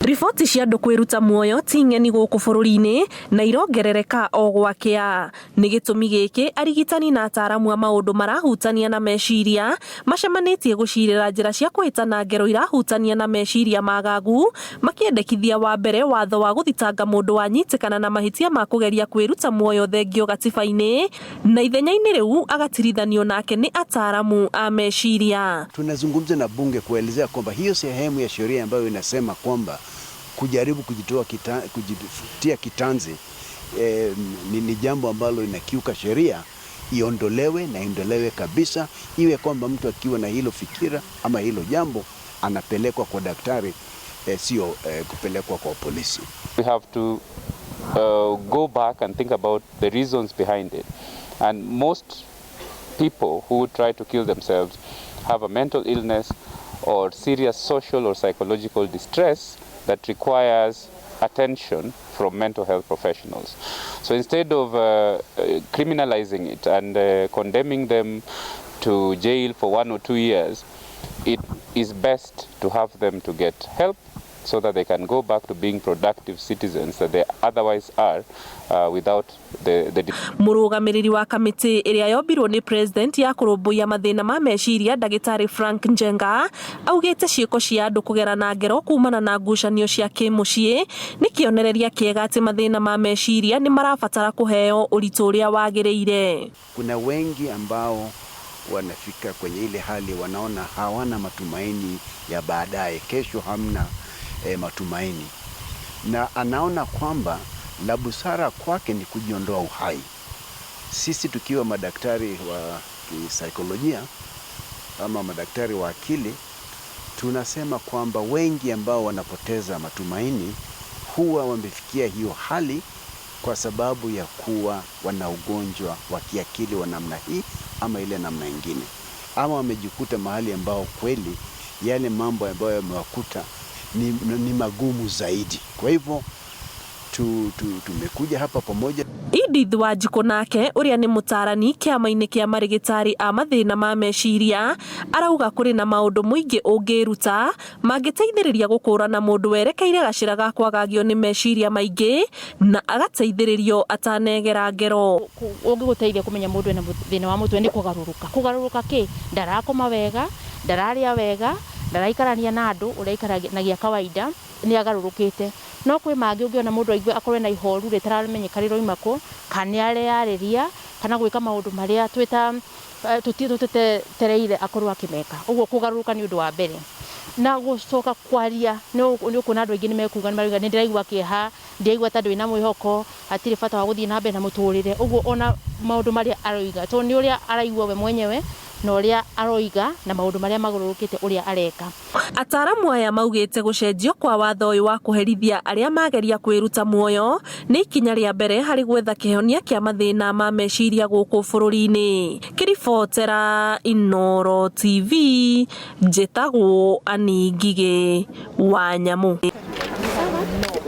Riboti cia andũ kwĩruta muoyo ti ng'eni gũkũ bũrũri-inĩ na irongerereka o gwakĩa. Nĩ gĩtũmi gĩkĩ arigitani na ataaramu a maũndũ marahutania na meciria macemanĩtie gũcirĩra njĩra cia kũhĩtana ngero irahutania na meciria magagu makĩendekithia wa mbere watho wa gũthitanga mũndũ wanyitĩkana na mahĩtia ma kũgeria kwĩruta muoyo thengio gatiba-inĩ na ithenya-inĩ rĩu agatirithanio nake nĩ ataaramu a meciria. Tunazungumza na bunge kuelezea kwamba hiyo sehemu ya sheria ambayo inasema kwamba kujaribu kujitoa kita, kujitia kitanzi ni jambo ambalo inakiuka sheria iondolewe na iondolewe kabisa, iwe kwamba mtu akiwa na hilo fikira ama hilo jambo anapelekwa kwa daktari sio kupelekwa kwa polisi. We have to go back and think about the reasons behind it. And most people who try to kill themselves have a mental illness or serious social or psychological distress that requires attention from mental health professionals. So instead of criminalizing it and condemning them to jail for 1 or 2 years, it is best to have them to get help so that they can go back to being productive citizens that they otherwise are without the Mũrũgamĩrĩri wa kamĩtĩ ĩrĩa yombirwo nĩ president ya kũrũmbũiya mathĩna ma meciria, ndagĩtarĩ Frank Njenga, augĩte ciĩko cia andũ kũgerana ngero kumana na ngucanio cia kĩmũciĩ nĩ kĩonereria kĩega atĩ mathĩna ma meciria nĩ marabatara kũheo ũritũ ũrĩa wagĩrĩire. Kuna wengi ambao wanafika kwenye ile hali wanaona hawana matumaini ya baadaye, kesho hamna matumaini, na anaona kwamba la busara kwake ni kujiondoa uhai. Sisi tukiwa madaktari wa kisaikolojia ama madaktari wa akili tunasema kwamba wengi ambao wanapoteza matumaini huwa wamefikia hiyo hali kwa sababu ya kuwa wana ugonjwa wa kiakili wa namna hii ama ile namna ingine, ama wamejikuta mahali ambao kweli yale mambo ambayo yamewakuta ni magumu zaidi. Kwa hivyo tumekuja hapa pamoja. Edith Wanjikũ nake ũrĩa nĩ mũtarani kĩama-inĩ kĩa marĩgĩtarĩ a mathĩna ma meciria arauga kũrĩ na maũndũ mũingĩ ũngĩruta mangĩteithĩrĩria gũkũrana mũndũ werekeire gacĩra ga kwagagio nĩ meciria maingĩ na agateithĩrĩrio atanegera ngero. Ũngĩgũteithia kũmenya mũndũ ena thĩna wa mũtwe nĩ kũgarũrũka. Kũgarũrũka kĩ? Ndarakoma wega, ndararĩa wega, ndaraikarania na andũ ũrĩa aikaranagia kawaida, nĩ agarũrũkĩte. No kwĩ mangĩ ũngĩona mũndũ aigue akorwo ena ihoru rĩtaramenyeka rĩroima kũ, kana nĩ areyarĩria, kana gwĩka maũndũ marĩa twĩta tũtetereire akorwo akĩmeka. Ũguo kũgarũrũka nĩ ũndũ wa mbere. Na gũcoka kwaria, nĩ ũkuona andũ aingĩ nĩ mekuga, nĩ marauga nĩ ndĩraigua kĩeha, ndiraigua ta ndĩ na mwĩhoko, hatirĩ bata wa gũthiĩ na mbere na mũtũrĩre. Ũguo ona maũndũ marĩa aroiga, tondũ nĩ ũrĩa araigua we mwenyewe na ũrĩa aroiga na maũndũ marĩa magarũrũkĩte ũrĩa areka. Ataramu aya maugĩte gũcenjio kwa watho ũyũ wa kũherithia arĩa mageria kwĩruta muoyo nĩ ikinya rĩa mbere harĩ gwetha kĩhonia kĩa mathĩna ma meciria gũkũ bũrũri-inĩ. Kĩribotera Inooro TV, njĩtagwo Annie Ngigĩ wa Nyamũ.